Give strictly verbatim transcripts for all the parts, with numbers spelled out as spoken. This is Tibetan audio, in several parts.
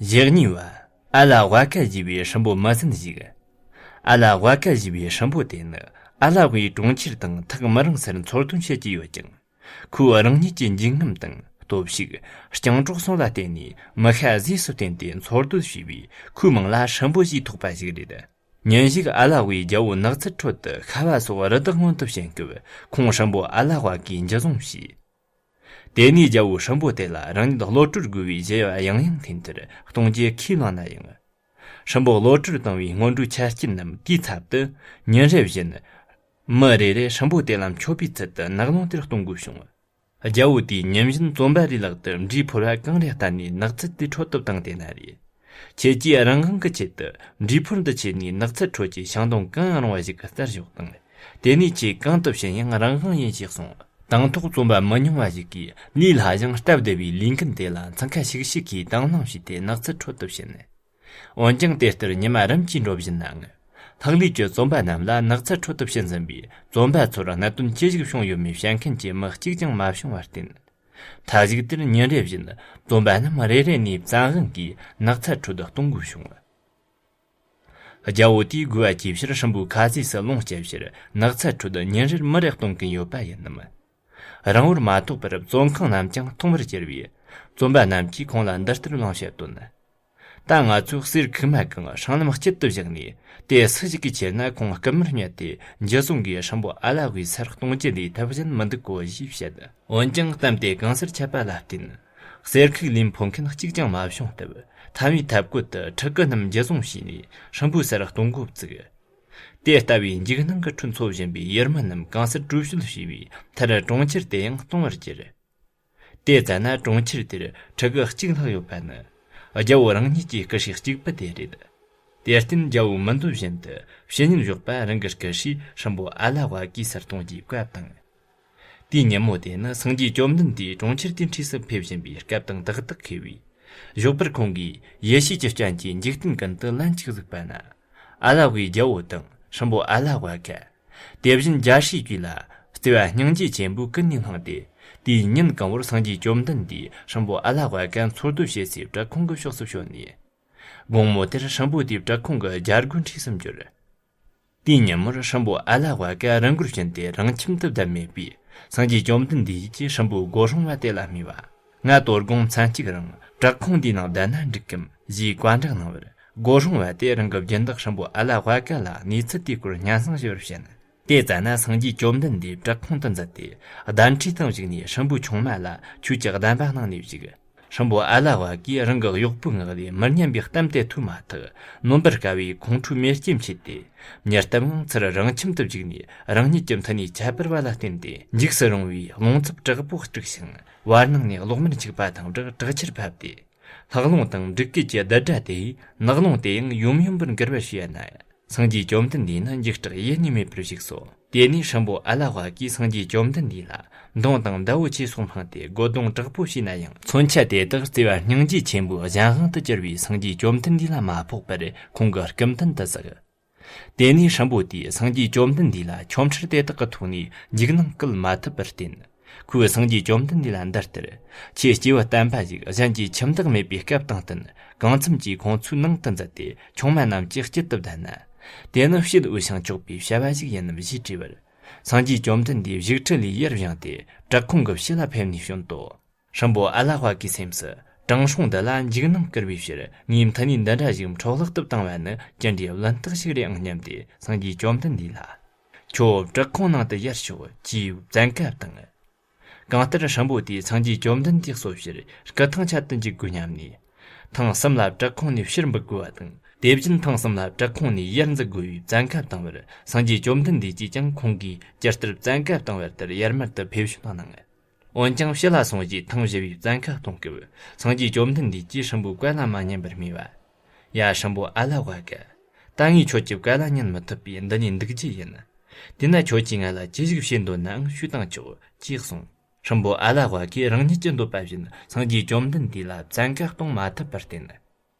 ཞག་གཉིས་པ། ཨ་ལ་ཝ་ཀ་ཞེས་པའི་སྲིན་པོ་མི་བཟད་ཞིག་ཨ་ལ་ཝ་ཀ་ཞེས་པའི་སྲིན་པོ་དེ་ནི་ཨ་ལ་ཝའི་གྲོང་ཁྱེར་དང་ཐག་མི་རིང་སར་འཚོ་སྡོད་བྱེད་ཀྱི་ཡོད་ཅིང་། ཁོས་རང་ཉིད་ཀྱི་འཇིགས་རྔམ་དང་སྟོབས་ཤུགས། རྐྱང་གྲོགས་གསུམ་ལ་བརྟེན་ནས་མི་ཤ་ཟས་སུ་བརྟེན་ཏེ་འཚོ་སྡོད་བྱས་པས། ཁོའི་མིང་ལ་སྲིན་པོ་ཞེས་ཐོགས་པ་ཞིག་རེད། ཉིན་ཞིག་ཨ་ལ་ཝའི་རྒྱལ་པོ་ནགས་ཚལ་ཁྲོད་དུ་ཁ་བ་སོགས་རི་དྭགས་རྔོན་དུ་ཕྱིན་སྐབས། ཁོང་སྲིན་པོ་ཨ་ལ་ཝ་ཀའི་འཇུ་བཟུང་བྱས། དེ་ནས་རྒྱལ་པོ་སྲིན་པོ་དེ་ལ་རང་ཉིད་གློད་གྲོལ་དགོས་པའི་བྱ་བ་ཡང་ཡང་འཐེན་མཐར་གཏོང་རྒྱུ་ཁས་བླངས་ན་ཡང་། སྲིན་པོ་གློད་གྲོལ་བཏང་བའི་སྔོན་འགྲོའི་ཆ་རྐྱེན་རྣམས་དུས་ཚབ་ཏུ་ཉིན་རེ་བཞིན། མི་རེ་རེ་སྲིན་པོ་དེ་ལ་མཆོད་པའི་ཚུལ་དུ་ནགས་ཀློང་དེར་གཏོང་དགོས་བྱུང་། རྒྱལ་པོ་དེས་ཉིན་བཞིན་བཙོན་པ་རེའི་ལག་ཏུ་འབྲས་ཕོར་བ་གང་རེ་བསྟན་ནས་ནགས་ཚལ་དེའི་ཁྲོད་དུ་བཏང་སྟེ་ན་རེ། ཁྱེད་ཀྱིས་རང་དབང་གི་ཆེད་དུ་འབྲས་ཕོར་འདི་ཁྱེར་ནས་ནགས་ཚལ་ཁྲོད་ཀྱི་ཤིང་སྡོང་གང་རུང་བ་ཞིག་གི་རྩར་ཞོག་དང་། དེ་ནས་ཁྱེད་གང་དུ་ཕྱིན་ཡང་རང་དབང་ཡིན་ཞེས་གསུངས། དང་ཐོག་བཙོན་པ་མི་ཉུང་བ་ཞིག་གིས་ལས་སླ་ཞིང་སྟབས་བདེ་བའི་ལས་འགན་དེ་ལ་འཚང་ཁ་ཤིག་ཤིག་གིས་དང་བླངས་བྱས་ཏེ་ནགས་ཚལ་ཁྲོད་དུ་ཕྱིན། འོན་ཀྱང་དེ་ལྟར་ཉི་མ་རིམ་གྱིས་འགྲོ་བཞིན་ནའང་། ལྷག་ལུས་ཀྱི་བཙོན་པ་རྣམས་ལ་ནགས་ཚལ་ཁྲོད་དུ་ཕྱིན་ཟིན་པའི་བཙོན་པ་ཚོར་གནད་དོན་ཅི་ཞིག་བྱུང་ཡོད་མེད་བཤད་མཁན་གྱི་མི་གཅིག་ཀྱང་མ་བྱུང་བར་བརྟེན། མཐའ་གཞུག་དེར་ཉིན་རེ་བཞིན་བཙོན་པ་རྣམས་རེ་རེ་ནས་བཙན་དབང་གིས་ནགས་ཚལ་ཁྲོད་དུ་གཏོང་དགོས་བྱུང་། རྒྱལ་པོ་དེས་དགོས་པ་ཅིའི་ཕྱིར་སྲིན་པོའི་ཁ་ཟས་སུ་ལོངས་སྤྱད་ཕྱིར་ནགས་ཚལ་ཁྲོད་ཉིན་རེར་མི་རེ་གཏོང་གིན་ཡོད་པ་ཡིན་ནམ། རིང་པོར་མ་ཐོགས་པར་བཙོན་ཁང་རྣམས་ཀྱང་སྟོང་པར་གྱུར་བས། བཙོན་པ་རྣམས་ཀྱིས་ཁོང་ལ་འདི་ལྟར་གླེང་བྱ་བཏོན། ད་ང་ཚོས་གསེར་ཁུག་མ་གང་སྲང་ལམ་དཀྱིལ་དུ་བཞག་ནས། དེ་སུ་ཞིག་གིས་ཁྱེར་ན་ཁོང་སྐུ་མར་བསྙལ་ཏེ་འཇུ་བཟུང་གིས་སྲིན་པོ་ཨ་ལ་ཝའི་སར་གཏོང་རྒྱུ་ལས་ཐབས་གཞན་མི་འདུག་གོ་ཞེས་བཤད། འོན་ཀྱང་གཏམ་དེ་གང་སར་ཁྱབ་པ་ལ་བརྟེན། གསེར་ཁུག་ལེན་ཕོད་མཁན་གཅིག་ཀྱང་མ་བྱུང་སྟབས། མཐའ་མའི་ཐབས་བཀོད་དུ་ཕྲུ་གུ་རྣམས་འཇུ་བཟུང་བྱས་ནས་སྲིན་པོའི་སར་གཏོང་འགོ་བཙུགས། དེ་ལྟ་བུའི་འཇིགས་སྣང་གི་ཁྲོད་འཚོ་བཞིན་པའི་ཡུལ་མི་རྣམས་གང་སར་བྲོས་བྱོལ་བྱས་པས། མཐར་གྲོང་ཁྱེར་དེ་ཡང་སྟོང་བར་གྱུར། དེ་ཙ་ན་གྲོང་ཁྱེར་དེར་ཕྲུ་གུ་གཅིག་ལྷག་ཡོད་པ་ནི། རྒྱལ་པོ་རང་ཉིད་ཀྱི་སྐུ་སྲས་གཅིག་པུ་དེ་རེད། དེར་བརྟེན་རྒྱལ་པོའི་མི་འདོད་བཞིན་དུ་ཕྱི་ཉིན་ཞོགས་པ་རང་གི་སྐུ་སྲས་སྲིན་པོ་ཨ་ལ་ཝ་ཀའི་སར་གཏོང་རྒྱུའི་བཀའ་བཏང་། དེའི་ཉིན་མོ་དེ་ནི་སངས་རྒྱས་བཅོམ་ལྡན་འདས་གྲོང་ཁྱེར་དེའི་འཁྲིས་སུ་ཕེབས་བཞིན་པའི་སྐབས་དང་ཏག་ཏག་འཁེལ་བས། ཞོགས་པར་ཁོང་གིས་ཡེ་ཤེས་ཀྱི་སྤྱན་གྱིས་འཇིག་རྟེན་ཀུན་ཏུ་ལན་གཅིག་གཟིགས་པ་ན། ཨ་ལ་ཝའི་རྒྱལ་པོ་དང་སྲིན་པོ་ཨ་ལ་ཝ་ཀ། དེ་བཞིན་རྒྱལ་སྲས་ཀྱིས་ལ་བརྩེ་བ་སྙིང་རྗེ་ཆེན་པོས་ཀུན་ནས་བསླངས་ཏེ། དེའི་ཉིན་གང་བོར་སངས་རྒྱས་བཅོམ་ལྡན་འདས་སྲིན་པོ་ཨ་ལ་ཝ་ཀ་འཚོ་སྡོད་བྱེད་སའི་བྲག་ཁུང་གི་ཕྱོགས་སུ་བྱོན་ནས། དགོང་མོ་དེར་སྲིན་པོ་དེའི་བྲག་ཁུང་གི་རྒྱལ་སྒོའི་འཁྲིས་སུ་འབྱོར། དེའི་ཉིན་མོར་སྲིན་པོ་ཨ་ལ་ཝ་ཀ་རང་སྒོར་ཕྱིན་ཏེ་རང་ཁྱིམ་དུ་བསྡད་མེད་པས། སངས་རྒྱས་བཅོམ་ལྡན་འདས་ཀྱིས་སྲིན་པོའི་སྒོ་སྲུང་བ་དེ་ལ་སྨྲས་པ། ང་དོ་དགོང་མཚན་གཅིག་རིང་བྲག་ཁུང་འདིའི་ནང་བསྡད་ན་འགྲིག་གམ་ཞེས་བཀའ་འདྲི་གནང་བར། སྒོ་སྲུང་བ་དེས་རང་གི་སྦྱིན་བདག་སྲིན་པོ་ཨ་ལ་ཝ་ཀ་ལ་གནས་ཚུལ་དེའི་སྐོར་སྙན་སེང་ཞུ་བར་བྱིན། དེ་ཙ་ན་སངས་རྒྱས་བཅོམ་ལྡན་འདས་བྲག་ཁུང་དུ་འཛུལ་ཏེ་གདན་ཁྲི་སྟེང་བཞུགས་ནས་སྲིན་པོའི་ཆུང་མ་ལ་ཁྱོད་ཀྱི་གདན་པ་གནང་ནས་བཞུགས། སྲིན་པོ་ཨ་ལ་ཝ་ཀས་རང་གི་གཡོག་པོའི་ངག་ལས་མི་སྙན་པའི་གཏམ་དེ་ཐོས་མ་ཐག་ནོན་པར་དཀའ་བའི་ཁོང་ཁྲོའི་མེ་ལྕེ་མཆེད་དེ། མྱུར་དུ་ཡང་ཚུར་རང་ཁྱིམ་དུ་བཞུགས་ནས་རང་ཉིད་ཀྱི་མཐུ་ནུས་ཁྱད་པར་བ་ལ་བརྟེན་ཏེ་འཇིགས་སུ་རུང་བའི་རླུང་འཚུབ་དྲག་པོ་དཀྲུགས་ཤིང་བར་སྣང་ནས་གློག་དམར་འཁྱུག་པ་དང་སྦྲགས་དྲག་ཆར་བབས་ཏེ། ལྷགས་རླུང་དང་འབྲུག་སྐད་ཀྱི་རྡུལ་སྒྲ་དེས་ནགས་ཀློང་དེ་ཡང་ཡོམ་ཡོམ་པར་འགུལ་བར་བྱས་ན། སངས་རྒྱས་བཅོམ་ལྡན་འདས་ནི་འཇིགས་སྐྲག་ཡེ་ནས་མེད་པར་བཞུགས་སོ། དེ་ནས་སྲིན་པོ་ཨ་ལ་ཝ་གིས་སངས་རྒྱས་བཅོམ་ལྡན་འདས་ལ་མདུང་དང་མདའ་བོ་ཆེ་སོགས་འཕངས་ཏེ་རྒོལ་རྡུང་དྲག་པོ་བྱས་ན་ཡང་། མཚོན་ཆ་དེ་དག་བརྩེ་བ་སྙིང་རྗེ་ཆེན་པོའི་གཞན་དབང་དུ་གྱུར་པའི་སངས་རྒྱས་བཅོམ་ལྡན་འདས་ལ་མ་ཕོག་པར་ཁོང་གི་སྐུ་མདུན་དུ་ཟགས། དེ་ནས་སྲིན་པོ་དེས་སངས་རྒྱས་བཅོམ་ལྡན་འདས་ལ་ཆོ་འཕྲུལ་དེ་དག་གི་ཐོག་ནས་འཇིགས་སྣང་སྐུལ་མ་ཐུབ་པར་བརྟེན། ཁོས་སངས་རྒྱས་བཅོམ་ལྡན་འདས་ལ་འདི་ལྟར། ཁྱེད་སྐྱེས་བུ་བསྟན་པ་ཞིག་གཞན་གྱིས་ཁྱིམ་བདག་མེད་པའི་སྐབས་དང་བསྟུན། གང་འཚམ་གྱིས་ཁོང་ཚོའི་ནང་དུ་འཛུལ་ཏེ་ཆུང་མ་རྣམས་ཀྱི་དཀྱིལ་དུ་བསྡད་ན། དེ་ནི་ཕྱིར་འོས་ཤིང་གཅོག་པའི་བྱ་བ་ཞིག་ཡིན་ནམ་ཞེས་དྲིས་པར། སངས་རྒྱས་བཅོམ་ལྡན་འདས་བཞུགས་ཁྲི་ལས་ཡར་བཞེངས་ཏེ་བྲག་ཁུང་གི་ཕྱི་ལ་ཕེབས་ནས་བྱོན་ཏོ། སྲིན་པོ་ཨ་ལ་ཝ་གིའི་སེམས་སུ། དྲང་སྲོང་འདི་ལ་འཇིགས་སྣང་བསྐུལ་བའི་ཕྱིར་ངའི་མཐུ་ནུས་འདི་འདྲ་ཞིག་འཕྲོ་བརླག་ཏུ་བཏང་བ་ནི་ཅི་འདྲའི་གླེན་རྟགས་ཤིག་རེད་ཨང་སྙམ་སྟེ་སངས་རྒྱས་བཅོམ་ལྡན་འདས་ལ། ཁྱོད་བྲག་ཁུང་ནང་དུ་ཡར་ཤོག་ཅེས་བཙན་བཀའ་བཏང་། གང་ལྟར་སྲིན་པོ་དེས་སངས་རྒྱས་བཅོམ་ལྡན་འདས་གསོ་ཕྱིར་སྐུ་ཐང་ཆད་དུ་འཇུག་དགོས་སྙམ་ནས། ཐེངས་གསུམ་ལ་བྲག་ཁུང་ནས་ཕྱིར་འབུད་དགོས་པ་དང་། དེ་བཞིན་ཐེངས་གསུམ་ལ་བྲག་ཁུང་ནས་ཡར་འཛེག་དགོས་པའི་བཙན་བཀའ་བཏང་བར་སངས་རྒྱས་བཅོམ་ལྡན་འདས་ཀྱིས་ཀྱང་ཁོང་གིས་ཇི་ལྟར་བཙན་བཀའ་བཏང་བ་ལྟར་ཡར་མར་དུ་ཕེབས་བྱོན་གནང་། འོན་ཀྱང་ཕྱི་ལ་སོང་རྗེས་ཐེངས་བཞི་པའི་བཙན་བཀའ་གཏོང་སྐབས་སངས་རྒྱས་བཅོམ་ལྡན་འདས་ཀྱིས་སྲིན་པོའི་བཀའ་ལ་མ་ཉན་པར་སྨྲས་པ། ཡ་སྲིན་པོ་ཨ་ལ་ཝ་ཀ། ད་ངས་ཁྱོད་ཀྱི་བཀའ་ལ་ཉན་མི་ཐུབ་པས་འདི་ནས་འདུག་རྒྱུ་ཡིན། དེས་ན་ཁྱོད་ཀྱིས་ང་ལ་ཅི་ཞིག་བྱེད་འདོད་ནའང་ཞུས་དང་ཆོག་ཅེས་གསུངས། སྲིན་པོ་ཨ་ལ་ཝ་ཀས་རང་ཉིད་ཀྱི་འདོད་པ་བཞིན་སངས་རྒྱས་བཅོམ་ལྡན་འདས་ལ་བཙན་བཀའ་གཏོང་མ་ཐུབ་པར་བརྟེན།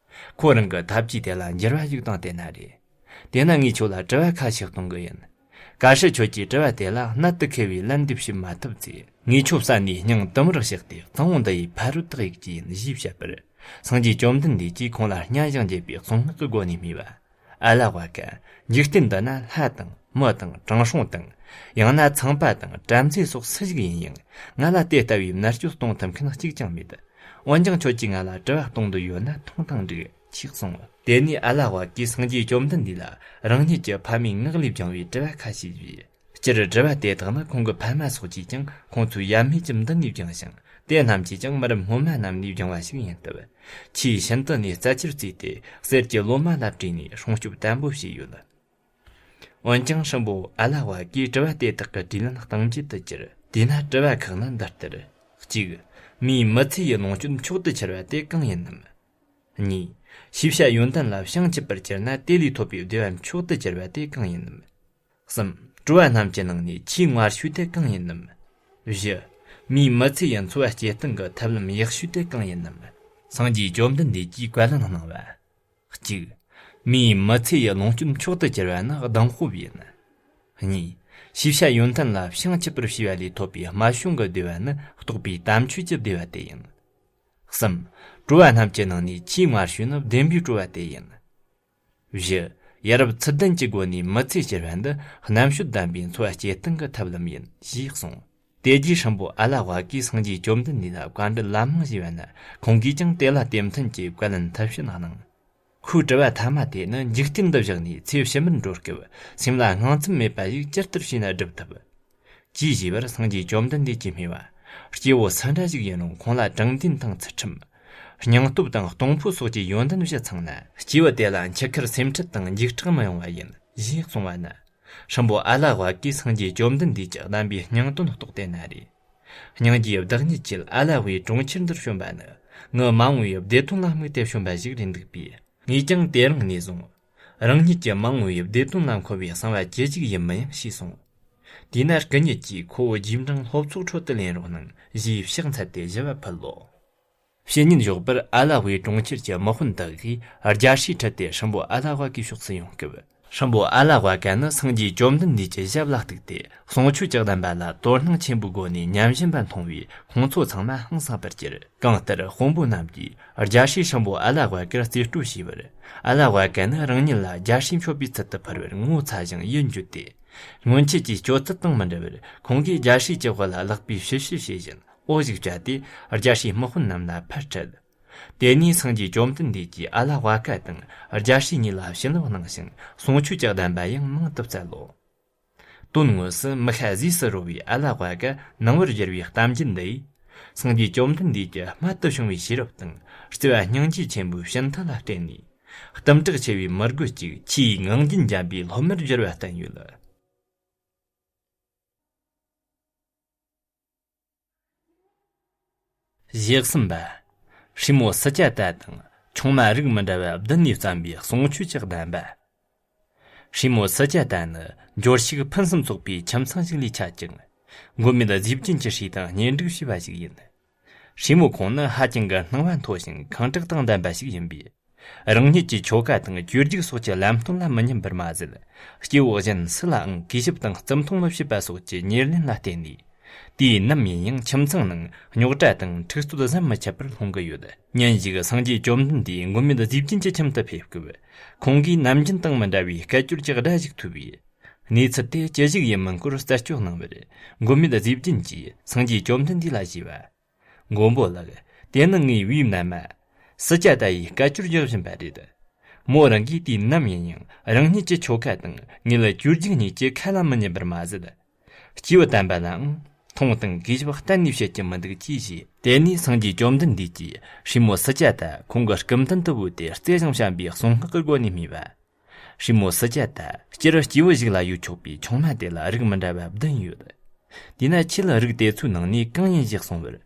ཁོ་རང་གི་ཐབས་ཇུས་དེ་ལ་འགྱུར་བ་ཞིག་བཏང་སྟེ་ན་རེ། དེས་ན་ངས་ཁྱོད་ལ་དྲི་བ་ཁ་ཤས་གཏོང་གི་ཡིན། གལ་སྲིད་ཁྱོད་ཀྱིས་དྲི་བ་དེ་ལ་གནད་དུ་འཁེལ་བའི་ལན་འདེབས་ཞིབ་མ་ཐུབ་ཚེ། ངས་ཁྱོད་བསད་ནས་སྙིང་དུམ་རུ་བཤགས་ཏེ་གཙང་བོ་འདི་ཡི་ཕ་རོལ་ཏུ་གཡུག་རྒྱུ་ཡིན་ཞེས་བཤད་པར། སངས་རྒྱས་བཅོམ་ལྡན་འདས་ཀྱིས་ཁོང་ལ་སྙན་ཞིང་འཇེབས་པའི་གསུང་ངག་གི་སྒོ་ནས་སྨྲས་པ། ཨ་ལ་ཝ་ཀ། འཇིག་རྟེན་འདི་ན་ལྷ་དང་མི་དང་དྲང་སྲོང་དང་། ཡང་ན་ཚངས་པ་དང་བྲམ་ཟེ་སོགས་སུ་ཞིག་ཡིན་ཡང་། ང་ལ་དེ་ལྟ་བུའི་མནར་གཅོད་གཏོང་ཐུབ་མཁན་གཅིག་ཀྱང་མེད། འོན་ཀྱང་ཁྱོད་ཀྱིས་ང་ལ་དྲི་བ་གཏོང་འདོད་ཡོད་ན་ཐོངས་དང་འགྲིག་ཅེས་གསུངས། དེ་ནས་ཨ་ལ་ཝ་ཀས་སངས་རྒྱས་བཅོམ་ལྡན་འདས་ལ་རང་ཉིད་ཀྱི་ཕ་མའི་ངག་ལས་བྱུང་བའི་དྲི་བ་ཁ་ཤས་ཞུས། སྤྱིར་དྲི་བ་དེ་དག་ནི་ཁོང་གི་ཕ་མ་སོགས་ཀྱིས་ཀྱང་ཁོང་ཚོའི་ཡབ་མེས་ཀྱི་མདུན་ནས་བྱུང་ཞིང་། དེ་རྣམས་ཀྱིས་ཀྱང་མི་རབས་སྔོན་མ་རྣམས་ནས་བྱུང་བ་ཞིག་ཡིན་སྟབས། ཆེས་ཤིན་ཏུ་ནས་རྩ་ཆེར་བརྩིས་ཏེ་གསེར་གྱི་ལོ་མ་ལ་སྤྲས་ནས་སྲུང་སྐྱོབ་བརྟན་པོ་བྱས་ཡོད། འོན་ཀྱང་སྲིན་པོ་ཨ་ལ་ཝ་ཀས་དྲི་བ་དེ་དག་གི་དྲིས་ལན་གཏིང་འབྱེད་དུ་གྱུར། དེས་ན་དྲི་བ་ཁག་ནི་འདི་ལྟར། གཅིག་མིའི་མི་ཚེ་ཡི་ལོངས་སྤྱོད་མཆོག་ཏུ་གྱུར་པ་དེ་གང་ཡིན་ནམ། གཉིས། ཤེས་བྱ་ཡོན་ཏན་ལ་བྱང་ཆུབ་པར་གྱུར་ན་དེ་ལས་ཐོབ་པའི་བདེ་བ་མཆོག་ཏུ་གྱུར་པ་དེ་གང་ཡིན་ནམ། གསུམ། སྤྲོ་བ་རྣམས་ཀྱི་ནང་ནས་ཆེས་དམའ་ཤོས་དེ་གང་ཡིན་ནམ། བཞི། མིའི་མི་ཚེ་ཡི་འཚོ་བ་སྐྱེལ་སྟངས་ཀྱི་ཐབས་ལམ་ཡག་ཤོས་དེ་གང་ཡིན་ནམ། སངས་རྒྱས་བཅོམ་ལྡན་འདས་ཀྱིས་བཀའ་ལན་གནང་བ། གཅིག་མིའི་མི་ཚེ་ཡི་ལོངས་སྤྱོད་མཆོག་ཏུ་གྱུར་པ་ནི་གདིང་ཤོབ་ཡིན། གཉིས། ཤེས་བྱ་ཡོན་ཏན་ལ་བྱང་ཆུབ་པར་བྱས་པ་ལས་ཐོབ་པའི་དམའ་བྱུང་གི་བདེ་བ་ནི་རྟོགས་པའི་དམ་ཆོས་ཀྱི་བདེ་བ་དེ་ཡིན། གསུམ། སྤྲོ་བ་རྣམས་ཀྱི་ནང་ནས་ཆེས་དམའ་ཤོས་ནི་བདེན་པའི་སྤྲོ་བ་དེ་ཡིན། བཞི། ཡ་རབས་ཚུལ་ལྡན་གྱི་སྒོ་ནས་མི་ཚེ་སྐྱེལ་བ་འདི་རྣམ་དཔྱོད་ལྡན་པའི་འཚོ་བ་སྐྱེལ་སྟངས་ཀྱི་ཐབས་ལམ་ཡིན་ཞེས་གསུངས། དེ་རྗེས་སྲིན་པོ་ཨ་ལ་ཝ་ཀས་སངས་རྒྱས་བཅོམ་ལྡན་འདས་ལ་བཀའ་འདྲི་ལན་མང་བྱས་པ་ན། ཁོང་གིས་ཀྱང་དེ་ལ་བརྟེན་མཐུན་གྱི་བཀའ་ལན་མཐུན་ཕྱིར་གནང་། ཁོའི་དྲི་བ་ཐ་མ་དེ་ནི། འཇིག་རྟེན་འདི་བཞག་ནས་ཚེ་ཕྱི་མར་འགྲོ་སྐབས་སེམས་ལ་སྣང་ཚུལ་མེད་པ་ཞིག་ཇི་ལྟར་བྱས་ན་སྒྲུབ་ཐུབ། ཅེས་ཞུས་པར་སངས་རྒྱས་བཅོམ་ལྡན་འདས་ཀྱིས་སྨྲས་པ། སྐྱེ་བོ་སུ་འདྲ་ཞིག་ཡིན་རུང་ཁོང་ལ་དྲང་བདེན་དང་ཚུལ་ཁྲིམས། སྙིང་སྟོབས་དང་གཏོང་ཕོད་སོགས་ཀྱི་ཡོན་ཏན་བཞི་ཚང་ན། སྐྱེ་བོ་དེ་ལ་འཆི་ཁར་སེམས་ཁྲལ་དང་འཇིགས་སྐྲག་མི་ཡོང་བ་ཡིན་ཞེས་གསུངས་པ་ན། སྲིན་པོ་ཨ་ལ་ཝ་ཀས་སངས་རྒྱས་བཅོམ་ལྡན་འདས་ཀྱི་བསྟན་པའི་སྙིང་དོན་རྟོགས་ཏེ་ན་རེ། སྙིང་རྗེའི་བདག་ཉིད་ཀྱིས་ཨ་ལ་ཝའི་གྲོང་ཁྱེར་འདིར་བྱོན་པ་ནི། ངའི་མ་འོངས་པའི་བདེ་དོན་ལ་དམིགས་ཏེ་བྱོན་པ་ཞིག་རེད་འདུག་པས། ངས་ཀྱང་དེ་རིང་ནས་བཟུང་། རང་ཉིད་ཀྱི་མ་འོངས་པའི་བདེ་དོན་ལ་མཁོ་བའི་གསང་བ་ཇི་ཞིག་ཡིན་མིན་ཡང་ཤེས་སོང་། དེས་ན་སྐུ་ཉིད་ཀྱིས་ཁོ་བོ་རྗེས་འབྲང་སློབ་ཚོགས་ཁྲོད་དུ་ལེན་རོགས་གནང་ཞེས་ཕྱག་འཚལ་ཏེ་ཞུ་བ་ཕུལ་ལོ། ཕྱི་ཉིན་ཞོགས་པར་ཨ་ལ་ཝའི་གྲོང་ཁྱེར་གྱི་དམག་དཔོན་དག་གིས་རྒྱལ་སྲས་ཁྲིད་དེ་སྲིན་པོ་ཨ་ལ་ཝ་གི་ཕྱོགས་སུ་ཡོང་སྐབས། སྲིན་པོ་ཨ་ལ་ཝ་ཀ་ནི་སངས་རྒྱས་བཅོམ་ལྡན་འདས་ཀྱི་ཞབས་ལ་གཏུགས་ཏེ། གསུང་ཆོས་ཀྱི་བསྟན་པ་ལ་དོ་སྣང་ཆེན་པོའི་སྒོ་ནས་ཉམས་བཞིན་པ་མཐོང་བས། ཁོང་ཚོ་ཚང་མ་ཧང་སངས་པར་གྱུར། གང་ལྟར་དཔོན་པོ་རྣམས་ཀྱིས་རྒྱལ་སྲས་སྲིན་པོ་ཨ་ལ་ཝ་ཀར་རྩིས་སྤྲོད་བྱས་པར། ཨ་ལ་ཝ་ཀ་ནི་རང་ཉིད་ལ་རྒྱལ་སྲས་མཆོད་པའི་ཚུལ་དུ་ཕུལ་བར་ངོ་ཚ་ཞིང་ཡིད་འགྱུར་ཏེ། སྔོན་ཆད་ཀྱི་སྤྱོད་ཚུལ་དང་མི་འདྲ་བར། ཁོང་གིས་རྒྱལ་སྲས་ཀྱི་དཔལ་ལ་ལག་པས་ཞིབ་ཞིབ་བྱེད་བཞིན་འོ་ཞིག་བཅད་དེ། རྒྱལ་སྲས་དམག་དཔོན་རྣམས་ལ་ཕར་ཁྲིད། དེ་ནས་སངས་རྒྱས་བཅོམ་ལྡན་འདས་ཀྱིས་ཨ་ལ་ཝ་ཀ་དང་རྒྱལ་སྲས་གཉིས་ལ་བྱིན་རླབས་གནང་ཞིང་། གསུང་ཆོས་ཀྱི་བསྟན་པ་ཡང་མང་དུ་སྩལ་ལོ། དོན་དངོས་སུ་མི་ཤ་ཟས་སུ་རོལ་བའི་ཨ་ལ་ཝ་ཀ་ནང་བར་གྱུར་བའི་གཏམ་རྒྱུད་འདི། སངས་རྒྱས་བཅོམ་ལྡན་འདས་ཀྱི་རྨད་དུ་བྱུང་བའི་ཤེས་རབ་དང་བརྩེ་བ་སྙིང་རྗེ་ཆེན་པོའི་ཤིན་ཐུ་ལ་བརྟེན་ནས། གཏུམ་དྲག་ཆེ་བའི་མི་རྒོད་ཅིག་ཆེས་ངང་རྒྱུད་འཇམ་པའི་སློབ་མར་འགྱུར་བ་བསྟན་ཡོད། ཞེས་གསུངས་པ། སྲས་མོ་སི་ཀྱ་ཏ་དང་ཆུང་མ་རིགས་མི་འདྲ་བ་བདུན་ནས་བརྩམས་པའི་གསུང་ཆོས་ཀྱི་བསྟན་པ། སྲས་མོ་སི་ཀྱ་ཏ་ནི་འབྱོར་ཕྱུག་ཕུན་སུམ་ཚོགས་པའི་ཁྱིམ་ཚང་ཞིག་ལས་ཆད་ཅིང་། མགོན་མེད་གཟི་བརྗིད་ཀྱི་སྲས་དང་གཉེན་སྒྲིག་བྱས་པ་ཞིག་ཡིན། སྲས་མོ་ཁོང་ནི་ཧ་ཅང་གི་སྣང་བ་མཐོ་ཞིང་ཁེངས་དྲེགས་དང་ལྡན་པ་ཞིག་ཡིན་པས། རང་ཉིད་ཀྱི་ཆོ་ག་དང་གཅོད་རྒྱུགས་སོགས་ཀྱི་ལམ་སྟོན་ལ་མི་ཉན་པར་མ་ཟད། སྐྱེ་བོ་གཞན་སུ་ལའང་གུས་ཞབས་དང་བརྩི་མཐོང་མི་བྱེད་པ་སོགས་ཀྱི་ཉེར་ལེན་ལ་བརྟེན་ནས། དུས་ནམ་ཡིན་ཡང་ཁྱིམ་ཚང་ནང་རྙོག་དྲ་དང་འཁྲུག་རྩོད་ཟམ་མི་ཆད་པར་སློང་གི་ཡོད། ཉིན་ཞིག་སངས་རྒྱས་བཅོམ་ལྡན་འདས་མགོན་མེད་གཟི་བརྗིད་ཀྱི་ཁྱིམ་དུ་ཕེབས་སྐབས། ཁོང་གིས་ནམ་རྒྱུན་དང་མི་འདྲ་བའི་སྐད་ཅོར་གྱི་སྒྲ་ཞིག་ཐོས་པས། གནས་ཚུལ་དེ་ཅི་ཞིག་ཡིན་མིན་སྐོར་རྩད་གཅོད་གནང་བར། མགོན་མེད་གཟི་བརྗིད་ཀྱིས་སངས་རྒྱས་བཅོམ་ལྡན་འདས་ལ་ཞུས་པ། མགོན་པོ་ལགས། དེ་ནི་ངའི་བུའི་མནའ་མ། སི་ཀྱ་ཏ་ཡིས་སྐད་ཅོར་རྒྱག་བཞིན་པ་རེད། མོ་རང་གིས་དུས་ནམ་ཡིན་ཡང་རང་ཉིད་ཀྱི་ཆོ་ག་དང་ངེད་གཅོད་རྒྱུགས་གཉིས་ཀྱི་ཁ་ལ་མི་ཉན་པར་མ་ཟད། སྐྱེས་བུ་དམ་པ་ལའང་མཐོང་དང་གུས་ཞབས་གཏན་ནས་བྱེད་ཀྱི་མི་འདུག་ཅེས་བཤད། དེ་ནས་སངས་རྒྱས་བཅོམ་ལྡན་འདས་ཀྱིས་སྲས་མོ་སི་ཀྱ་ཏ་ཁོང་གི་སྐུ་མདུན་དུ་བོས་ཏེ་བརྩེ་ཞིང་བྱམས་པའི་གསུང་ངག་གི་སྒོ་ནས་སྨྲས་པ། སྲས་མོ་སི་ཀྱ་ཏ། སྤྱིར་སྐྱེས་བུ་ཞིག་ལ་ཡོད་ཆོག་པའི་ཆུང་མ་དེ་ལ་རིགས་མི་འདྲ་བ་བདུན་ཡོད། དེས་ན་ཁྱེད་རིགས་དེ་ཚོའི་ནང་ནས་གང་ཡིན་ཞེས་གསུངས་པར།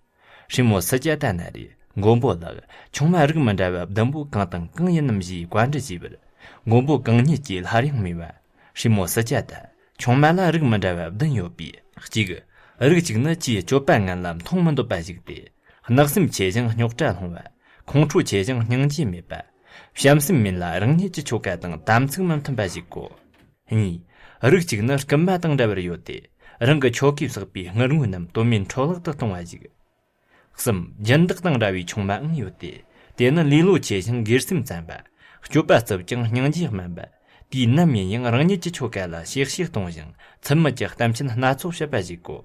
སྲས་མོ་སི་ཀྱ་ཏ་ན་རེ། མགོན་པོ་ལགས། ཆུང་མ་རིགས་མི་འདྲ་བ་བདུན་པོ་གང་དང་གང་ཡིན་ནམ་ཞེས་བཀའ་འདྲི་བྱས་པར། མགོན་པོ་གང་ཉིད་ཀྱིས་སླར་ཡང་སྨྲས་པ། སྲས་མོ་སི་ཀྱ་ཏ། ཆུང་མ་ལ་རིགས་མི་འདྲ་བ་བདུན་ཡོད་པས། གཅིག་རིགས་གཅིག་ནི་ཆེས་སྤྱོད་པ་ངན་ལ་མཐོང་མི་འདོད་པ་ཞིག་སྟེ། བརྣག་སེམས་ཆེ་ཞིང་རྙོག་དྲ་སློང་བ། ཁོང་ཁྲོ་ཆེ་ཞིང་སྙིང་རྗེ་མེད་པ། བྱམས་སེམས་མིན་ལ་རང་ཉིད་ཀྱི་ཆོ་ག་དང་དམ་ཚིག་མི་མཐུན་པ་ཞིག་གོ། གཉིས། རིགས་གཅིག་ནི་རྐུན་མ་དང་འདྲ་བར་ཡོད་དེ། རང་གི་ཆོ་གས་བསགས་པའི་དངུལ་དངོས་རྣམས་དོན་མེད་འཕྲོ་བརླག་ཏུ་གཏོང་བ་ཞིག། གསུམ། སྦྱིན་བདག་དང་འདྲ་བའི་ཆུང་མའང་ཡོད་དེ། དེ་ནི་ལེ་ལོ་ཆེ་ཞིང་སྒེར་སེམས་བཙན་པ། སྤྱོད་པ་རྩུབ་ཀྱང་སྙིང་རྗེ་དམན་པ། དུས་ནམ་ཡིན་ཡང་རང་ཉིད་ཀྱི་ཆོ་ག་ལ་གཤེ་གཤེ་གཏོང་ཞིང་ཚུལ་མིན་གྱི་གཏམ་འཆལ་སྣ་ཚོགས་བཤད་པ་ཞིག་གོ།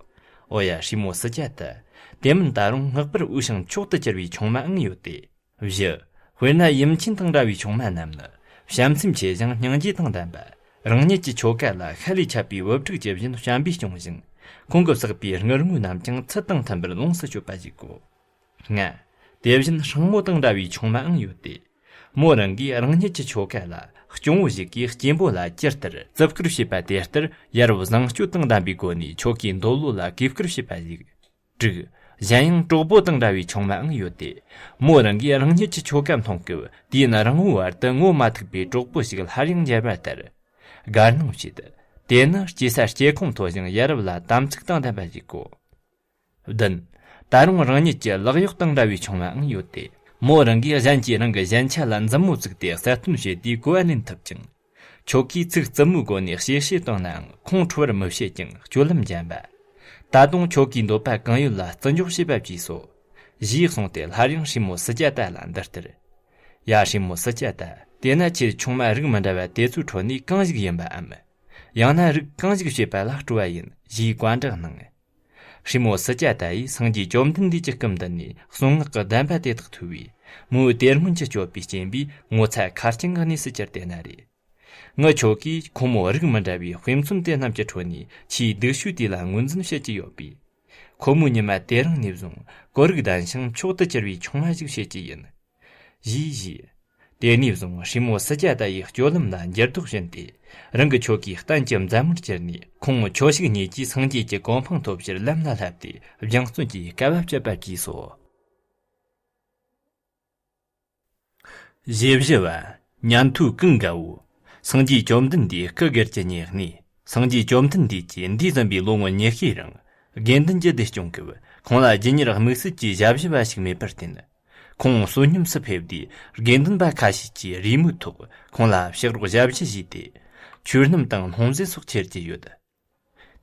ཨོ་ཡ། ཧྲིལ་མོ་སྲིད་ཇ་ད། དེ་མིན་ད་རུང་སྔགས་པར་འུ་ཞིང་མཆོག་ཏུ་གྱུར་པའི་ཆུང་མའང་ཡོད་དེ། བཞི། དཔེར་ན་ཡུམ་ཆེན་དང་འདྲ་བའི་ཆུང་མ་རྣམས་ནི། བྱམས་སེམས་ཆེ་ཞིང་སྙིང་རྗེ་དང་ལྡན་པ། རང་ཉིད་ཀྱི་ཆོ་ག་ལ་ཤ་ལས་ཆད་པའི་བུ་ཕྲུག་ཇི་བཞིན་བྱམས་པས་སྐྱོང་ཞིང་། ཁོང་གིས་བསགས་པའི་དངུལ་དངོས་རྣམས་ཀྱང་ཚུལ་དང་མཐུན་པར་ལོངས་སུ་སྤྱོད་པ་ཞིག་གོ། ལྔ། དེ་བཞིན་སྲིང་མོ་དང་འདྲ་བའི་ཆུང་མའང་ཡོད་དེ། མོ་རང་གིས་རང་ཉིད་ཀྱི་ཆོ་ག་ལ་སྐྱོང་བོ་ཞིག་གིས་སྐྱེན་པོ་ལ་ཇི་ལྟར་བརྩི་བཀུར་བྱེད་པ་དེ་ལྟར་ཡ་རབས་བཟང་སྤྱོད་དང་ལྡན་པའི་སྒོ་ནས་ཆོ་གའི་འདོད་བློ་ལ་གུས་བཀུར་བྱེད་པ་ཞིག་དྲུག། གཞན་ཡང་གྲོགས་པོ་དང་འདྲ་བའི་ཆུང་མའང་ཡོད་དེ། མོ་རང་གིས་རང་ཉིད་ཀྱི་ཆོ་ག་མཐོང་སྐབས་དུས་ཡུན་རིང་བོའི་བར་དུ་ངོ་མ་ཐུག་པའི་གྲོགས་པོ་ཞིག་སླར་ཡང་མཇལ་བ་ལྟར། དགའ་སྣང་བྱེད། དེ་ནི་སྐྱེ་ས་སྐྱེ་ཁུངས་མཐོ་ཞིང་ཡ་རབས་ལ་དམ་ཚིག་དང་ལྡན་པ་ཞིག་གོ། བདུན། ད་རུང་རང་ཉིད་ཀྱི་ལག་གཡོག་དང་འདྲ་བའི་ཆུང་མའང་ཡོད་དེ། མོ་རང་གིས་གཞན་གྱིས་རང་གི་ཞན་ཆ་ལ་མཛུབ་མོ་བཙུགས་ཏེ་གསལ་སྟོན་བྱེད་དུས་གོ་བ་ལེན་ཐུབ་ཅིང་། ཁྱོད་ཀྱིས་ཚིག་རྩུབ་མོའི་སྒོ་ནས་གཤེ་གཤེ་བཏང་ནའང་ཁོང་ཁྲོ་བར་མི་བྱེད་ཀྱང་སྤྱོད་ལམ་འཇམ་པ། ད་དུང་ཁྱོད་ཀྱིས་འདོད་པ་གང་ཡོད་ལ་བརྩི་འཇོག་བྱེད་པ་བཅས་སོ། ཞེས་གསུངས་ཏེ་སླར་ཡང་ཧྲིལ་མོ་སྲིད་ཇ་ད་ལ་འདི་ལྟར། ཡ་ཧྲིལ་མོ་སྲིད་ཇ་ད། དེ་ན་ཁྱེད་ཆུང་མ་རིགས་མི་འདྲ་བ་དེ་ཚོའི་ཁྲོད་ནས་གང་ཞིག་ཡིན་པའམ། ཡང་ན་རིགས་གང་ཞིག་བྱེད་པ་ལ་སྤྲོ་བ་ཡིན་ཞེས་བཀའ་འདྲི་གནང་། ཧྲིལ་མོ་སྲིད་ཇ་ད་ཡིས་སངས་རྒྱས་བཅོམ་ལྡན་འདས་ཀྱི་སྐུ་མདུན་ནས་གསུང་ངག་གི་བདེན་པ་དེ་དག་ཐོས་པས་མོའི་དེ་སྔོན་གྱི་སྤྱོད་པའི་རྐྱེན་པས་ངོ་ཚ་ཁ་རྐྱང་གི་གནས་སུ་གྱུར་ཏེ་ན་རེ། ངི་ཆོ་གིས་ཁོ་མོ་རིགས་མི་འདྲ་བའི་དཔེ་མཚོན་དེ་རྣམས་ཀྱི་ཁྲོད་ནས་ཆེས་སྡུག་ཤོས་དེ་ལ་ངོས་འཛིན་བྱེད་ཀྱི་ཡོད་པས། ཁོ་མོས་ཉི་མ་དེ་རིང་ནས་བཟུང་གོ་རིགས་ལྡན་ཞིང་མཆོག་ཏུ་གྱུར་པའི་ཆུང་མ་ཞིག་བྱེད་ཀྱི་ཡིན། ཞེས་བཞེས། དེ་ནས་བཟུང་ཧྲིལ་མོ་སྲིད་ཇ་ད་ཡི་སྤྱོད་ལམ་ལ་འགྱུར་ལྡོག་བྱིན་ཏེ། རང་གི་ཆོ་གའི་གཏན་གྱི་མཛའ་མོར་གྱུར་ནས་ཁོང་ཆོས་ཤིག་ཉིད་ཀྱིས་སངས་རྒྱས་ཀྱི་གོ་འཕང་ཐོབ་ཕྱིར་ལམ་ལ་བསླབས་ཏེ་སྦྱང་བརྩོན་གྱིས་དཀའ་བ་སྤྱད་པ་བཅས་སོ། ཞེས་བཞི་བ། ཉན་ཐོས་ཀུན་དགའ་བོ། སངས་རྒྱས་བཅོམ་ལྡན་འདས་སྐུ་སྒེར་གྱི་ཉེ་གནས། སངས་རྒྱས་བཅོམ་ལྡན་འདས་ཀྱིས་འདས་ཟིན་པའི་ལོ་ངོ་ཉི་ཤུའི་རིང་དགེ་འདུན་གྱི་སྡེ་སྐྱོང་སྐབས་ཁོང་ལ་རྗེས་གཉེར་དམིགས་བསལ་གྱི་ཞབས་ཞུ་བ་ཞིག་མེད་པར་བརྟེན། ཁོང་བསོད་སྙོམས་སུ་ཕེབས་དུས་དགེ་འདུན་པ་ཁ་ཤས་ཀྱིས་རེའུ་མིག་ཐོག་ཁོང་ལ་ཕྱག་རོགས་ཞབས་ཞུ་བྱས་ཏེ། ཆོས་སྣུམ་དང་སྣུམ་ཟས་སོགས་ཁྱེར་གྱི་ཡོད།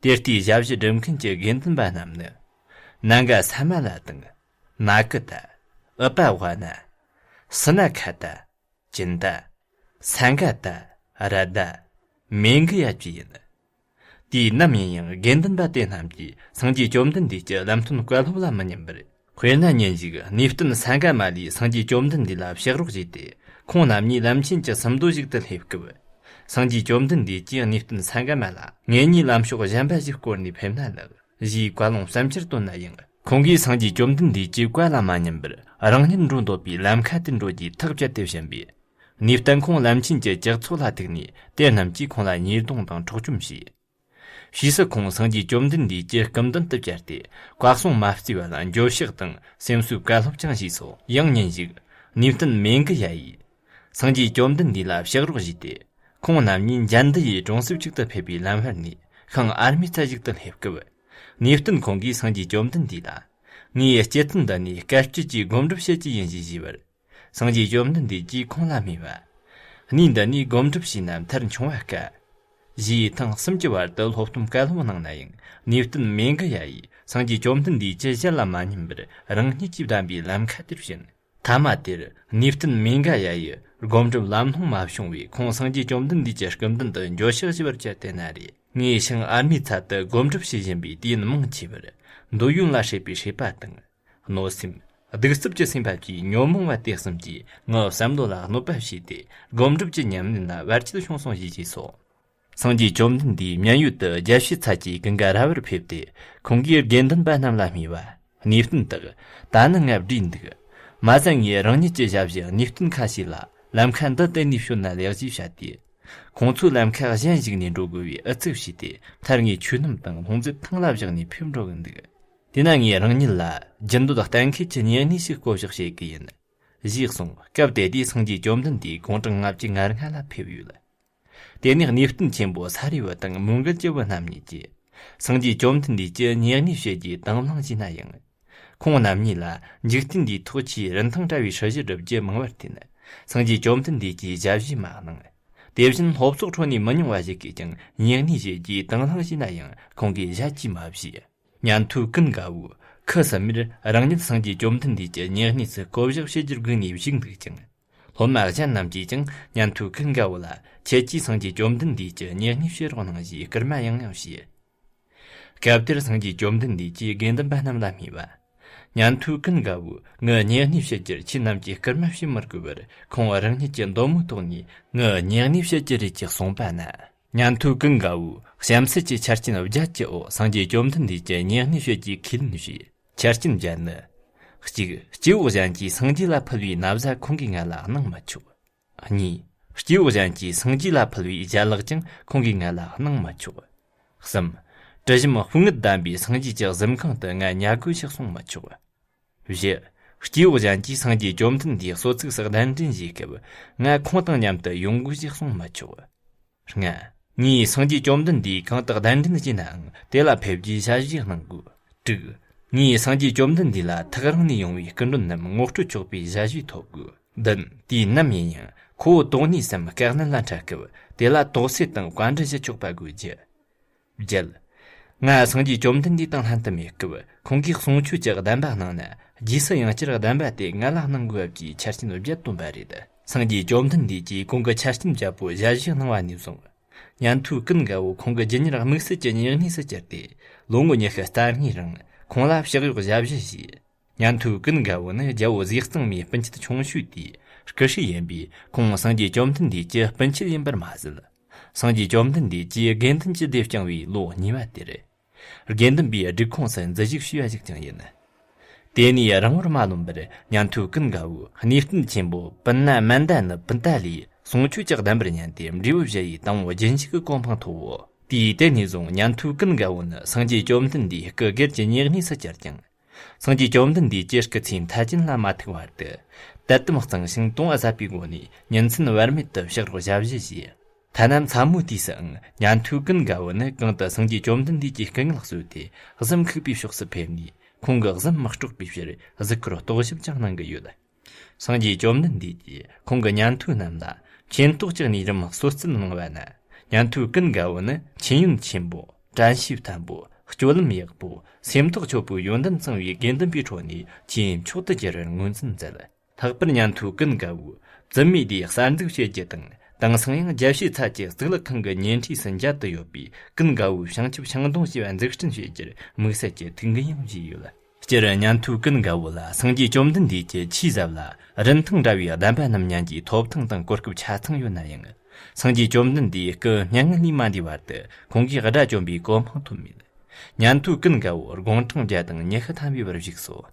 དེ་ལྟའི་ཞབས་ཞུ་སྒྲུབ་མཁན་གྱི་དགེ་འདུན་པ་རྣམས་ནི། ནཱ་ག་ས་མ་ལ་དང་། ནཱ་ཀི་ཏ། ཨུ་པ་ཝ་ན། སུ་ན་ཁ་ཏ། ཅིན་ཏ། སན་ག་ཏ། ར་ད། མེ་གི་ཡ་བཅས་ཡིན། དུས་ནམ་ཡིན་ཡང་དགེ་འདུན་པ་དེ་རྣམས་ཀྱིས་སངས་རྒྱས་བཅོམ་ལྡན་འདས་ཀྱི་ལམ་སྟོན་བཀའ་སློབ་ལ་མི་ཉན་པར། དཔེར་ན་ཉིན་ཞིག་གནས་བརྟན་སན་ག་མ་ལས་སངས་རྒྱས་བཅོམ་ལྡན་འདས་ལ་ཕྱག་རོགས་བྱས་ཏེ། ཁོང་རྣམ་གཉིས་ལམ་ཆེན་གྱི་སུམ་མདོ་ཞིག་ཏུ་སླེབས་སྐབས། སངས་རྒྱས་བཅོམ་ལྡན་འདས་ཀྱིས་གནས་བརྟན་སན་ག་མ་ལ་ངེད་གཉིས་ལམ་ཕྱོགས་གཞན་པ་ཞིག་བསྐོར་ནས་ཕེབས་ན་ལེགས་ཞེས་བཀའ་ལུང་བསམ་འཆར་བཏོན་ན་ཡང་། ཁོང་གིས་སངས་རྒྱས་བཅོམ་ལྡན་འདས་ཀྱི་བཀའ་ལ་མ་ཉན་པར་རང་ཉིད་འགྲོ་འདོད་པའི་ལམ་ཁ་དེར་འགྲོ་རྒྱུའི་ཐག་བཅད་དེ་བཞིན་པས། གནས་བརྟན་ཁོང་ལམ་ཆེན་གྱི་ཇག་ཚོགས་ལ་ཐུག་ནས་དེ་རྣམས་ཀྱིས་ཁོང་ལ་ཉེས་རྡུང་དང་འཕྲོག་བཅོམ་བྱས། ཕྱིས་སུ་ཁོང་སངས་རྒྱས་བཅོམ་ལྡན་འདས་ཀྱི་སྐུ་མདུན་དུ་བཅར་ཏེ་བཀའ་གསུང་མ་བརྩིས་པ་ལ་འགྱོད་བཤགས་དང་སེམས་གསོའི་བཀའ་སློབ་ཀྱང་ཞུས་སོ། ཡང་ཉིན་ཞིག་གནས་བརྟན་མེ་གི་ཡ་ཡིས་སངས་རྒྱས་བཅོམ་ལྡན་འདས་ལ་ཕྱག་རོགས་ཞུས་ཏེ། ཁོང་རྣམ་གཉིས་འཇན་དི་ཡི་གྲོང་གསེབ་ཅིག་ཏུ་ཕེབས་པའི་ལམ་བར་ནས་ཤིང་ཨར་མའི་ཚལ་ཞིག་ཏུ་སླེབས་སྐབས། གནས་བརྟན་ཁོང་གིས་སངས་རྒྱས་བཅོམ་ལྡན་འདས་ལ། ངའི་སྐྱེ་ཚུལ་འདི་ནས་སྐད་སྐྱེས་ཀྱི་སྒོམ་སྒྲུབ་བྱེད་ཀྱི་ཡིན་ཞེས་ཞུས་པར། སངས་རྒྱས་བཅོམ་ལྡན་འདས་ཀྱིས་ཁོང་ལ་སྨྲས་པ། གནས་འདི་ནས་སྒོམ་སྒྲུབ་བྱས་ན་མཐར་འཁྱོངས་པ་དཀའ། ཞེས་ཐེངས་གསུམ་གྱི་བར་དུ་སློབ་སྟོན་བཀའ་སློབ་གནང་ན་ཡང་གནས་བརྟན་མེ་གི་ཡ་ཡིས་སངས་རྒྱས་བཅོམ་ལྡན་འདས་ཀྱི་ཞལ་ལ་མ་ཉན་པར་རང་ཉིད་ཀྱིས་བདམས་པའི་ལམ་ཁ་དེར་ཕྱིན། ཐ་མ་དེར་གནས་བརྟན་མེ་གི་ཡ་ཡི་སྒོམ་སྒྲུབ་ལམ་ལྷོང་མ་བྱུང་བས་ཁོང་སངས་རྒྱས་བཅོམ་ལྡན་འདས་ཀྱི་སྐུ་མདུན་དུ་འགྱོད་བཤགས་ཞུ་བར་བཅར་ཏེ་ན་རེ། ངས་ཤིང་ཨར་མའི་ཚལ་དུ་སྒོམ་སྒྲུབ་བྱེད་བཞིན་པའི་དུས་ཡུན་མང་ཆེ་བར་འདོད་ཡོན་ལ་སྲེད་པའི་སྲེད་པ་དང་། གནོད་སེམས། གདུག་རྩུབ་ཀྱི་སེམས་པ་བཅས་ཉོན་མོངས་པ་དེ་གསུམ་གྱིས་ངའི་བསམ་བློ་ལ་གནོད་པ་བྱས་ཏེ་སྒོམ་སྒྲུབ་ཀྱི་ཉམས་ལེན་ལ་བར་ཆད་བྱུང་སོང་ཞེས་བྱས་སོ། སངས་རྒྱས་བཅོམ་ལྡན་འདས་མཉན་ཡོད་དུ་རྒྱལ་བྱེད་ཚལ་གྱི་ཀུན་དགའ་ར་བར་ཕེབས་ཏེ་ཁོང་གིས་དགེ་འདུན་པ་རྣམས་ལ་སྨྲས་པ། གནས་བརྟན་དག། ད་ནི་ང་བྲིས་འདུག། མ་ཟད་ངས་རང་ཉིད་ཀྱི་ཞབས་ཞུ་གནས་བརྟན་ཁ་ཤས་ལ་ལམ་ཁ་འདི་གཏན་ནས་བྱོན་ན་ལེགས་ཞེས་བཤད་དེ། ཁོང་ཚོས་ལམ་ཁ་གཞན་ཞིག་ནས་འགྲོ་དགོས་པའི་ཨུ་ཚུགས་བྱས་ཏེ་མཐར་ངས་ཆུ་སྣུམ་དང་སྣུམ་རྫས་ཐང་ལ་བཞག་ནས་ཕེབས་འགྲོ་གི་འདུག། དེས་ན་ངས་རང་ཉིད་ལ་རྒྱུན་སྡོད་གཏན་འཁེལ་གྱི་ཉེ་གནས་ཤིག་བསྐོ་བཞག་བྱེད་ཀྱི་ཡིན། ཞེས་གསུངས། སྐབས་དེ་དུས་སངས་རྒྱས་བཅོམ་ལྡན་འདས་དགུང་གྲངས་ལྔ་བཅུ་ང་ལྔ་ལ་ཕེབས་ཡོད། དེ་ནས་གནས་བརྟན་ཆེན་པོ་ས་རི་བུ་དང་མོའུ་འགལ་གྱི་བུ་རྣམ་གཉིས་ཀྱིས་སངས་རྒྱས་བཅོམ་ལྡན་འདས་ཀྱི་ཉེ་གནས་བྱེད་རྒྱུའི་དང་བླངས་བྱས་ན་ཡང་། ཁོང་རྣམ་གཉིས་ལ་འཇིག་རྟེན་འདིའི་ཐོག་ཆེས་རིན་ཐང་བཀྲ་བའི་སྲི་ཞུ་སྒྲུབ་རྒྱུ་མང་བར་བརྟེན། སངས་རྒྱས་བཅོམ་ལྡན་འདས་ཀྱིས་ཞབས་ཞུ་མ་གནང་། དེ་བཞིན་སློབ་ཚོགས་ཁྲོད་ནས་མི་ཉུང་བ་ཞིག་གིས་ཀྱང་ཉེ་གནས་བྱེད་རྒྱུའི་དང་བླངས་བྱས་ན་ཡང་ཁོང་གིས་ཞལ་གྱིས་མ་བཞེས། ཉན་ཐོས་ཀུན་དགའ་བོས་ ཁུ་སིམ་མེར་རང་ཉིད་སངས་རྒྱས་བཅོམ་ལྡན་འདས་ཀྱི་ཉེ་གནས་སུ་བསྐོ་བཞག་བྱེད་རྒྱུར་སྒུག་ནས་བཞུགས་འདུག་ཅིང་། སློབ་མ་གཞན་རྣམས་ཀྱིས་ཀྱང་ཉན་ཐོས་ཀུན་དགའ་བོ་ལ་ཁྱེད་ཀྱིས་སངས་རྒྱས་བཅོམ་ལྡན་འདས་ཀྱི་ཉེ་གནས་བྱེད་རོགས་གནང་ཞེས་སྐུལ་མ་ཡང་ཡང་བྱས། སྐབས་དེར་སངས་རྒྱས་བཅོམ་ལྡན་འདས་ཀྱིས་དགེ་འདུན་པ་རྣམས་ལ་སྨྲས་པ། ཉན་ཐོས་ཀུན་དགའ་བོས་ངའི་ཉེ་གནས་བྱེད་རྒྱུར་ཁྱེད་རྣམས་ཀྱིས་སྐུལ་མ་བྱེད་མི་དགོས་པར་ཁོང་རང་ཉིད་ཀྱི་འདོད་མོས་ཐོག་ནས་ངའི་ཉེ་གནས་བྱེད་རྒྱུ་རེད་ཅེས་གསུངས་པ་ན། ཉན་ཐོས་ཀུན་དགའ་བོས་གཤམ་གསལ་གྱི་ཆ་རྐྱེན་བརྒྱད་ཀྱི་འོག་སངས་རྒྱས་བཅོམ་ལྡན་འདས་ཀྱི་ཉེ་གནས་བྱེད་རྒྱུའི་ཁས་ལེན་བྱས། ཆ་རྐྱེན་བརྒྱད་ནི། གཅིག། སྐྱེ་བོ་གཞན་གྱིས་སངས་རྒྱས་ལ་ཕུལ་བའི་ན་བཟའ་ཁོང་གིས་ང་ལ་གནང་མི་ཆོག་གཉིས། སྐྱེ་བོ་གཞན་གྱིས་སངས་རྒྱས་ལ་ཕུལ་བའི་ཞལ་ལག་ཀྱང་ཁོང་གིས་ང་ལ་གནང་མི་ཆོག་གསུམ། དྲི་ཞིམ་སྤོས་ངད་ལྡན་པའི་སངས་རྒྱས་ཀྱི་གཟིམ་ཁང་དུ་ང་ཉལ་དགོས་ཞེས་གསུང་མི་ཆོག་བཞི། སྐྱེ་བོ་གཞན་གྱིས་སངས་རྒྱས་བཅོམ་ལྡན་འདས་གསོལ་ཚིགས་སུ་གདན་འདྲེན་བྱེད་སྐབས་ང་ཁོང་དང་མཉམ་དུ་ཡོང་དགོས་ཞེས་གསུང་མི་ཆོག་ལྔ། ངས་སངས་རྒྱས་བཅོམ་ལྡན་འདས་གང་དུ་གདན་འདྲེན་བྱས་ནའང་དེ་ལ་ཕེབས་རྒྱུའི་ཞལ་བཞེས་གནང་དགོས། དྲུག། ངས་སངས་རྒྱས་བཅོམ་ལྡན་འདས་ལ་ཐག་རིང་ནས་ཡོང་བའི་སྐུ་མགྲོན་རྣམས་ངོ་སྤྲོད་ཆོག་པའི་ཞལ་བཞེས་ཐོབ་དགོས། བདུན། དུས་ནམ་ཡིན་ཡང་ཁོ་བོ་དོགས་གནས་སམ་སྐལ་གནད་ལ་འཕྲད་སྐབས་དེ་ལ་དོགས་སེལ་དང་བཀའ་འདྲི་ཞུ་ཆོག་པ་དགོས་རྒྱུ། བརྒྱད། ང་སངས་རྒྱས་བཅོམ་ལྡན་འདས་དང་ལྷན་དུ་མེད་སྐབས་ཁོང་གིས་གསུང་ཆོས་ཀྱི་གདམས་པ་གནང་ན་རྗེས་སུ་ཡང་བསྐྱར་གདམས་པ་དེ་ང་ལ་གནང་དགོས་པའི་ཆ་རྐྱེན་བརྒྱད་བཏོན་པ་རེད། སངས་རྒྱས་བཅོམ་ལྡན་འདས་ཀྱིས་ཁོང་གི་ཆ་རྐྱེན་བརྒྱད་པོ་ཞལ་བཞེས་གནང་བ་ནས་བཟུང་། ཉན་ཐོས་ཀུན་དགའ་བོ་ཁོང་གི་རྒྱུ་ཉིད་དམིགས་བསལ་གྱི་ཉེ་གནས་སུ་གྱུར་ཏེ་ལོ་ངོ་ཉི་ཤུ་རྩ་གཉིས་རིང་ཁོང་ལ་ཕྱག་གཡོག་ཞབས་ཞུ་བྱས། ཉན་ཐོས་ཀུན་དགའ་བོ་ནི་རྒྱལ་པོ་ཟས་གཙང་མའི་སྤུན་མཆེད་ཆུང་ཤོས་དེའི་སྐུ་སྲས་ཡིན་པས་ཁོང་སངས་རྒྱས་བཅོམ་ལྡན་འདས་ཀྱི་སྤུན་མཆེད་ཡིན་པར་མ་ཟད། སངས་རྒྱས་བཅོམ་ལྡན་འདས་ཀྱིས་དགེ་འདུན་གྱི་སྡེ་བསྐྱངས་པའི་ལོ་གཉིས་པ་དེར། དགེ་འདུན་པའི་སྒྲིག་ཁོངས་སུ་འཛུལ་ཞུགས་བྱས་པ་ཞིག་ཀྱང་ཡིན། དེ་ནས་རིང་བོར་མ་ལོན་པར་ཉན་ཐོས་ཀུན་དགའ་བོས་གནས་བརྟན་ཆེན་པོ་པུ་ན་མན་ད་ནི་པུན་ཏ་ལའི་གསུང་ཆོས་ཀྱི་གདམས་པར་ཉན་ཏེ་འབྲས་བུ་བཞི་ཡི་དང་པོ་རྒྱུན་ཞུགས་ཀྱི་གོ་འཕང་ཐོབ་བོ། དུས་དེ་ནས་བཟུང་ཉན་ཐོས་ཀུན་དགའ་བོ་ནི་སངས་རྒྱས་བཅོམ་ལྡན་འདས་སྐུ་སྒེར་གྱི་ཉེ་གནས་སུ་གྱུར་ཀྱང་། སངས་རྒྱས་བཅོམ་ལྡན་འདས་ཀྱི་སྐུ་ཚེ་མཐའ་ཅན་ལ་མ་ཐུག་བར་དུ། དད་དམ་གཙང་ཞིང་དུང་བ་ཟབ་པའི་སྒོ་ནས་ཉིན་མཚན་བར་མེད་དུ་ཕྱག་རོགས་ཞབས་ཞུ་བྱས། ཐ་ན་མཚན་མོའི་དུས་སུའང་ཉན་ཐོས་ཀུན་དགའ་བོ་ནི་གང་དུ་སངས་རྒྱས་བཅོམ་ལྡན་འདས་ཀྱི་སྐུ་ངལ་གསོས་ཏེ་གཟིམ་ཁུག་པའི་ཕྱོགས་སུ་ཕེབས་ནས་ཁོང་གི་གཟིམ་མི་དཀྲོགས་པའི་ཕྱིར་གཟིགས་སྐོར་རྟོག་ཞིབ་ཀྱང་གནང་གི་ཡོད། སངས་རྒྱས་བཅོམ་ལྡན་འདས་ཀྱིས་ཁོང་གི་ཉན་ཐོས་རྣམས་ལ་མཁྱེན་རྟོགས་ཀྱི་གནས་རིམ་གསོལ་སྩལ་གནང་བ་ན། ཉན་ཐོས་ཀུན་དགའ་བོ་ནི་མཁྱེན་ཡོན་ཆེན་པོ། དྲན་ཤེས་བརྟན་པོ། སྤྱོད་ལམ་ཡག་པོ། སེམས་རྟོགས་ཆོད་པོའི་ཡོན་ཏན་གཙང་བའི་དགེ་འདུན་པའི་ཁྲོད་ནས་ཆེས་མཆོག་ཏུ་གྱུར་བར་ངོས་འཛིན་མཛད། ལྷག་པར་ཉན་ཐོས་ཀུན་དགའ་བོས་བཙུན་མའི་སྡེ་གསར་འཛུགས་བྱེད་རྒྱུ་དང་། དེང་སང་ཡང་རྒྱལ་ཕྱི་ཚ་གྱི་གཙུག་ལག་ཁང་གི་ཉེ་འཁྲིས་སུ་མཇལ་དུ་ཡོད་པའི་ཀུན་དགའ་བོའི་བྱང་ཆུབ་ཤིང་སྡོང་ཞེས་པ་འཛུགས་སྐྲུན་བྱེད་རྒྱུར་དམིགས་བསལ་གྱི་ཐུགས་འགན་ཡང་བཞེས་ཡོད། སྤྱིར་ཉན་ཐོས་ཀུན་དགའ་བོ་ལ་སངས་རྒྱས་བཅོམ་ལྡན་འདས་ཀྱི་ཆོས་ཟབ་ལ་རིན་ཐང་འདྲ་བའི་གདམས་པ་རྣམས་ཉན་རྒྱུའི་ཐོབ་ཐང་དང་གོ་སྐབས་ཆ་ཚང་ཡོད་ན་ཡང་། སངས་རྒྱས་བཅོམ་ལྡན་འདས་སྐུ་མྱ་ངན་ལས་མ་འདས་བར་དུ་ཁོང་གིས་དགྲ་བཅོམ་པའི་གོ་འཕང་ཐོབ་མེད། ཉན་ཐོས་ཀུན་དགའ་བོ་དགུང་གྲངས་བརྒྱ་དང་ཉི་ཤུ་ཐམ་པའི་བར་བཞུགས་སོ།